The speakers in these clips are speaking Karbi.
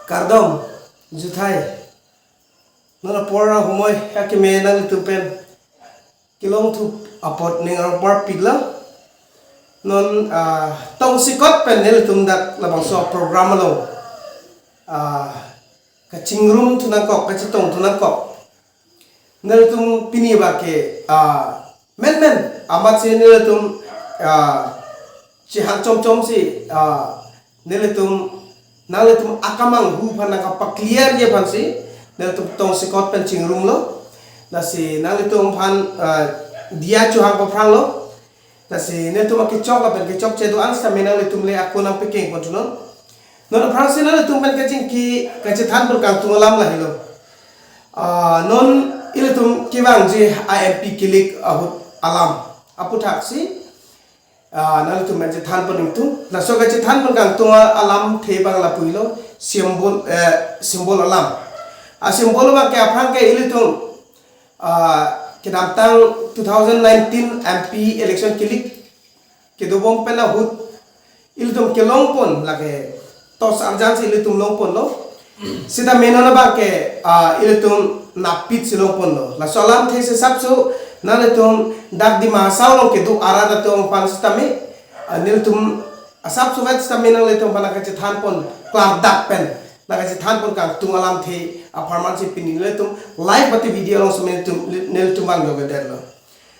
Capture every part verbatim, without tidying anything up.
Kardom, juthai. Non apor ahumoi akeme nanglitum pen kelongthu apot ning arong parpiklo. Non, ah, tongsekot pen nelitum dak labangso program along, ah, kachingrum thu nangkok, kachetong thu nangkok. Nelitum pini ba ke, ah, menmen amatsi nelitum, ah, chihang chomchom si, ah, nelitum, nanglitum akamanghu aphan nangkapaclear-ji aphansi nelitum tongsekot pen chingrumlo. Lasi nanglitum aphan, ah, diya chohang paphranglo. Lasi nelitum akechok lapen kechokche do-an sitame nanglitum le ako nangpekeng pon thunon. Non aphrangsi nanglitum pen kachingki kachethan pon kangtung alam lahelo. Ah, non ilitum kevangji a-M P kilik ahut alam aphuthaksi, ah, nanglitum pen chethan pon ingtung. Laso kachethan pon kangtung alamthe abang lapulo, symbol, eh, symbol alam. A-symbol abang ke aphrang ke ilitum, ah, kedamtang two thousand nineteen M P election kilik kedobom pen ahut ilitum kelong pon lake toss arjan si ilitum long ponlo. Sitame non abang ke, ah, ilitum napit si long ponlo. Laso alamthe si asapso nanglitum dak Dima Hasao along kedo arat atum aphan sitame, ah, nelitum asapso vet sitame nanglitum aphan nangkachethan pon klardak pen nangkachethan pon kangtung alamthe apharman si pini nelitum live mate video along sitame nelitum, nelitum vanglo gedetlo.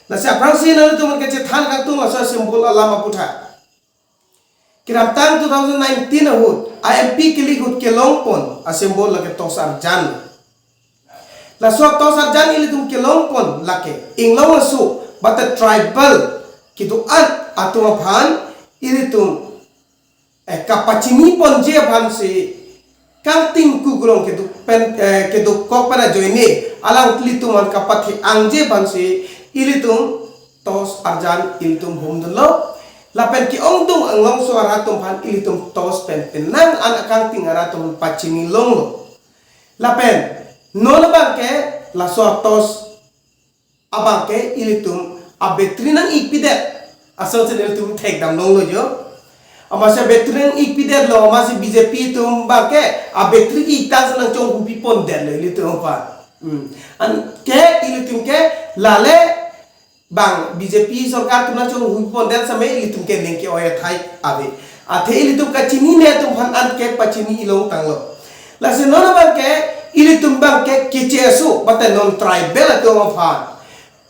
Lasi aphrangsi nanglitum aphan kachethan kangtung laso symbol alam aphutha. Kedamtang two thousand nineteen ahut a-M P kilik ahut kelong pon a-symbol lake toss arjan. Laso toss arjan ilitum kelong pon lake inglong aso mate tribal kedo-an atum aphan ilitum, eh, kapachini ponji aphansi kangting kugrong kedo pen, eh, kedokok pen ajoine alanglitum aphan kapathe-angji aphansi ilitum toss arjan ilitum humdunlo. Lapen ke-ongdung anglongso arat atum aphan ilitum toss pen penang an akangting arat atum pachini longlo. Lapen non abang ke laso toss abang ke ilitum a-battery nang-ikpidet asonsi nelitum thekdam longlo jo. Amatsi a-battery nang-ikpidetlo, amatsi B J P atum abang ke a-battery iktang si nangchonghupi pondetlo ilitum aphan. Hmm. Anke ilitum ke lale bang B J P sorkar atum nangchonghupi pondet sitame ilitum ke ningke-oi athai ave. Athe ilitum kachinine atum aphan anke pachini ilong tanglo. Lasi non abang ke ilitum abang ke keche aso mate non tribal atum aphan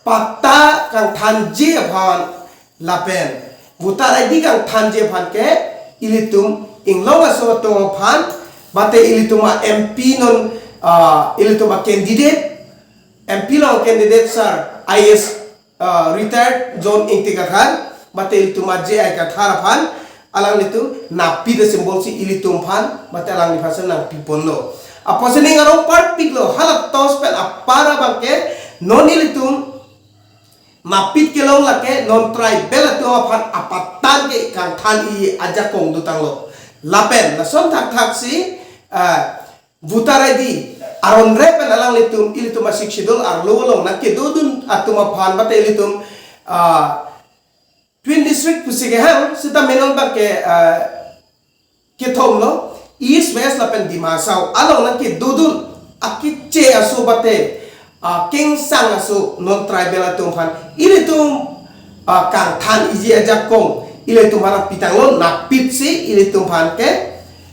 patta kangthanji aphan lapen voter I D kangthanji aphan ke ilitum inglong aso atum aphan mate ilitum a-M P non, ah, ilitum a-candidate, M P along candidate sir I A S, ah, retired John Ingti Kathar mate ilitum a-J I Kathar aphan alanglitum napit a-symbol si ilitum aphan mate alangliphan si nangpi ponlo. Apotsi ning arong parpiklo, hala toss pen apar abang ke non ilitum napit kelong lake non tribal atum aphan apattan ke kangthan-i ajakong dotanglo. Lapen lason thakthaksi, ah, voter I D aron re pen alanglitum ilitum a-Sixth Schedule arlo along nangkedodun atum aphan mate ilitum, ah, Twin District pusi kehang sitame non abang ke, ah, kethomlo, East, West lapen Dima Hasao along nangkedodun akeche aso mate, ah, kengsang aso non tribal atum aphan ilitum, ah, kangthan-iji ajakong ilitum aphan pitanglo, napit si ilitum aphan ke,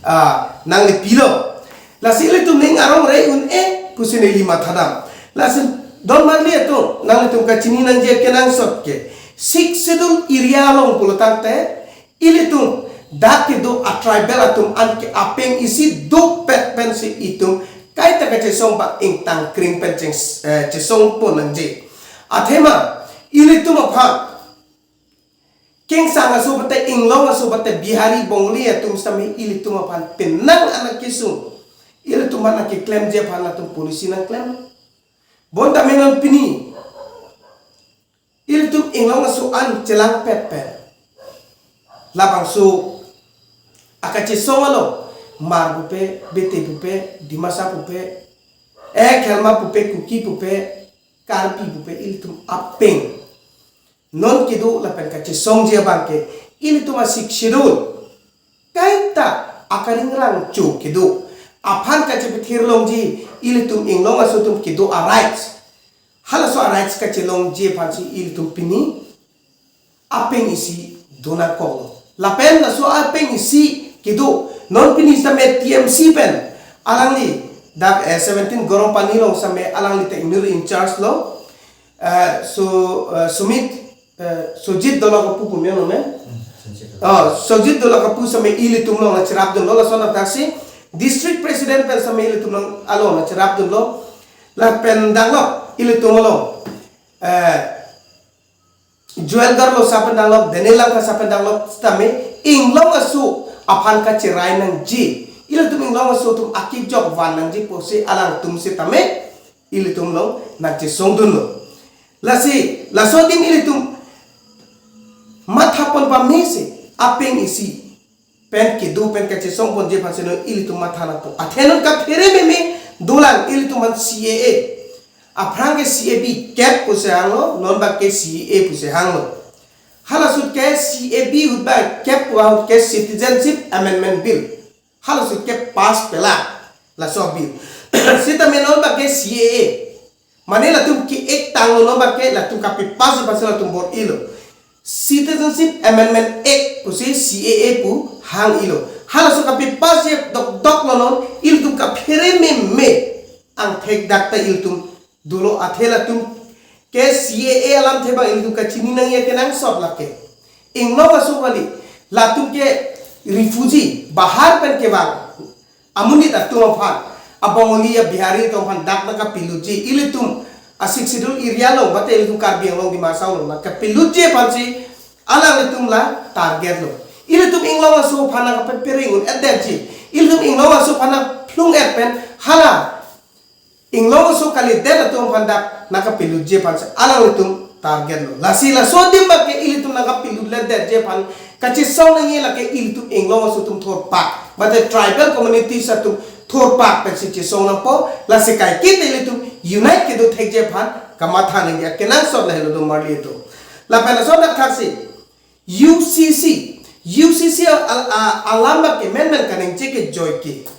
ah, nanglipilo. Lasi ilitum ning arong re un-e pusi neli mathadam. Lasi don marli atum, nanglitum kachini nangji kenangsot ke Sixth Schedule area along pulotangte ilitum dak kedo a-tribal atum anke apeng isi dopet pensi itum kaita kachesong bak ingtang kring pen cheng, eh, chesong pon nangji. Athema ilitum aphan kengsang aso mate inglong aso mate Bihari Bongali atum sitame ilitum aphan penang anak kesung, ilitum aphan akeklemji aphan latum policy nangklem. Bonta menon pini ilitum inglong aso an chelangpet pen labangso akachesong along Hmar pupe, Bete pupe, Dimasa pupe, eh, Khelma pupe, Kuki pupe, Karbi pupe ilitum apeng non kedo lapen kachesongji abang ke ilitum a-Sixth Schedule kaita akaringrang cho kedo. aphan kachepethir longji, ilitum inglong aso atum kedo a-rights. Halaso a-rights kachelongji aphansi ilitum pini apeng isi do nangkoklo. Lapen laso apeng isi kedo, non pini sitame T M C pen alangli dak, eh, seventeen Garampani along sitame alangli ta ingnir in charge lo. Eh, so, eh, Sumit, eh, Sojit Dolakapu pu me lo me. Oh, Sojit Dolakapu sitame ilitum along nangcherapdunlo, lason athaksi district president pen sitame ilitum along, along nangcherapdunlo. Lapen danglok ilitum along, eh, Joel Garlosa pen danglok, Daniel Langthasa pen danglok sitame inglong aso aphan kacherai nangji, ilitum inglong aso atum akejok van nangji pusi alangtum sitame ilitum along nangchesongdunlo. Lasi laso adim ilitum mathapon pamesi apeng isi pen kedo pen kachesongponji aphansi non ilitum matha nangpo. Athe non kaphere meme dolang ilitum aphan C A A. Aphrang ke C A B kep pusi hanglo, non bak ke C A A pusi hanglo. Halaso ahut ke C A B ahut bak kep pu ahut ke Citizenship Amendment Bill. Halaso ahut ke pass pela laso bill. Sitame non bak ke C A A. Mane latum ke-act tanglo, non bak ke latum kapepass aphansi latum bor-ilo. Citizenship Amendment Act pusi C A A pu hang-ilo. Halaso kapepass dokdok lo non, ilitum kaphere meme angthek dak ta ilitum dolo, athe latum ke C A A alamthe abang ilitum kachini nangji akenangsot lake. Inglong aso kali, latum ke refugee, bahar pen kevang amonit atum aphan, a-Bengali, a-Bihari atum aphan dak nangkapilutji, ilitum a-Sixth Schedule area along, mate ilitum Karbi Anglong, Dima Hasao along nangkapilutji aphansi alanglitum la target lo. Ilitum inglong aso aphan nangkapeperengun etdetji, ilitum inglong aso aphan nangphlung-et pen hala inglong aso kalidet atum aphan dak nangkapilutji aphansi alanglitum target lo. Lasi laso adim bak ke ilitum nangkapilutledetji aphan kachesong nangji lake ilitum inglong aso atum thurpak, mate tribal communities atum thurpak pensi chesong nangpo. Lasi kaiketa ilitum unite kedo thekji aphan kamatha nangji akenangsot lahelo do marli atum. Lapen laso dak thaksi U C C, U C C al-, a-, alam bak ke menmen kaningje ke joike.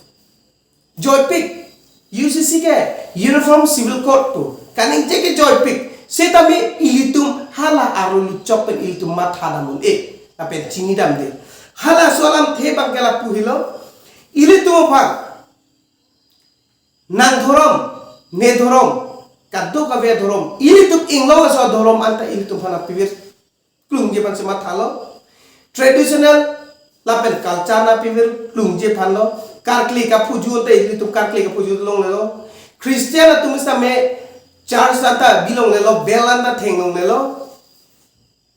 Joipik, U C C ke Uniform Civil Code pu. Kaningje ke joipik. Setame ilitum hala arulu chok pen ilitum matha dam un-e. Lapen chinidamde. Halaso alamthe abang ke lapu helo. Ilitum aphan nang dhorom, ne dhorom, kadokave dhorom, ilitum inglong aso dhorom anta ilitum aphan nangpivir klungji aphansi mathalo. Traditional lapen culture nangpivir klungji aphanlo. Karkli kaphuju ante ilitum karkli kaphuju longlelo. Christian atum sitame church anta bi longlelo, bell anta theng longlelo,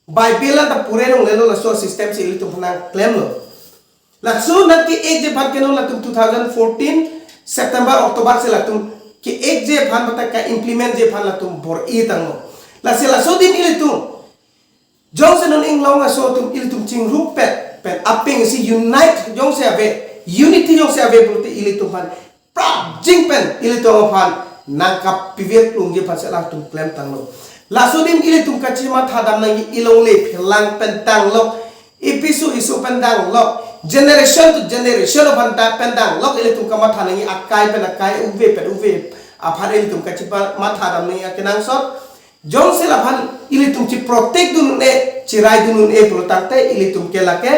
Bible anta pure longlelo, laso system si ilitum aphan nangklemlo. Laso nangke-ekji aphan ke non latum two thousand fourteen September, October si latum ke-ekji aphan mate ka-implementji aphan latum bor-i tanglo. Lasi laso adim ilitum jongsi non inglong aso atum ilitum chingrumpet pen apeng isi unite jongsi ave, unity jongsi ave pulote ilitum aphan prapjin pen ilitum aphan nangkapivir klungji aphansi latum klemtanglo. Laso adim ilitum kachimatha dam nangji, ilongle pherang pen tanglo, ipiso iso pen tanglo, generation to generation aphan ta pen tanglo, ilitum kamatha nangji akai pen akai, uve pen uve aphan ilitum kachimatha dam nangji akenangsot. Jongsi laphan ilitum chiprotect dun un-e, chiraidun un-e pulo tangte ilitum ke lake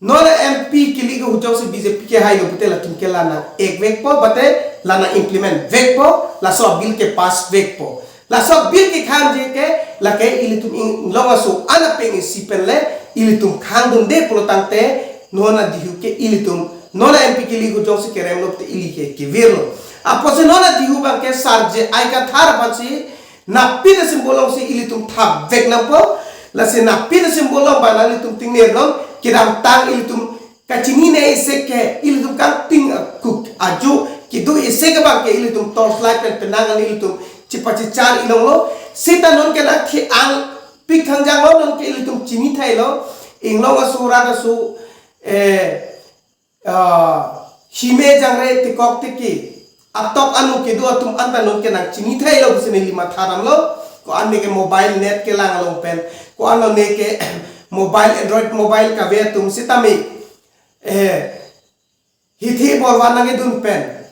non M P kili ke hujok si B J P kehailo pute latum ke la nang-act vekpo, mate la nang-implement vekpo, laso bill kepass vekpo. Laso bill kekhanji ke lake ilitum inglong aso an apeng isi pen le ilitum khangdunde pulo tangte non adihu ke ilitum, non M P kili hujok si keremlo pute ili ke kevirlo. Apotsi non adihu abang ke Sar J I Kathar aphansi napit asymbol alongsi ilitum thapvek nangpo. Lasi napit asymbol along ba nanglitum tingner non, kedamtang ilitum kachinine isi ke ilitum kangting akuk ajo kedo isi ke abang ke ilitum torchlight pen penang an ilitum chipachichar ilonglo. Seta non ke nangke-angpik thangjanglo, non ke ilitum chinithailo. Inglong aso rat aso, eh, ah, hime jangre tikok tiki atok anu kedo atum anta non ke nangchinithailo pusi neli matha damlo. Ko-an ne ke mobile net kelang along pen, ko-an lo ne ke mobile, Android mobile kave atum sitame, eh, hithi porvan nangkedun pen,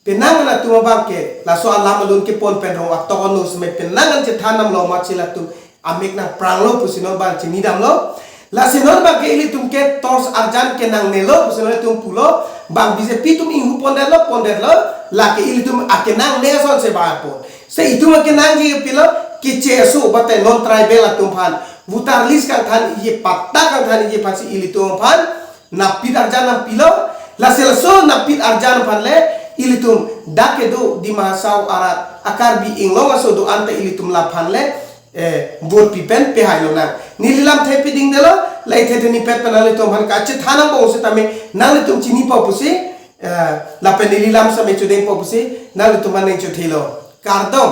penang an atum abang ke laso alam alun kepon pen rong atok ano seme penang an chethan damlo amat si latum amek nangpranglo pusi non abang chini damlo. Lasi non abang ke ilitum ke torch arjan kenangnelo pusi non itum pulo. Bang B J P atum inghu pondetlo, pondetlo. Lake ilitum akenangne ason si bang pon. Si itum akenangji pilo, keche aso bate non tribal atum aphan voter list kangthanji, patta kangthanji aphan si ilitum aphan napit arjan nangpilo. Lasi laso napit arjan aphan le ilitum dak kedo Dima Hasao arat a-Karbi Anglong aso do-an ta ilitum laphan le, eh, vote pi pen pehai lonang. Neli lamthe piding detlo, la ithe theni pet pen nanglitum aphan kachethan angbong setame nanglitum chinipo pusi, eh, lapen neli lam same chodengpo pusi nanglitum aphan neng chothelo. Kardom.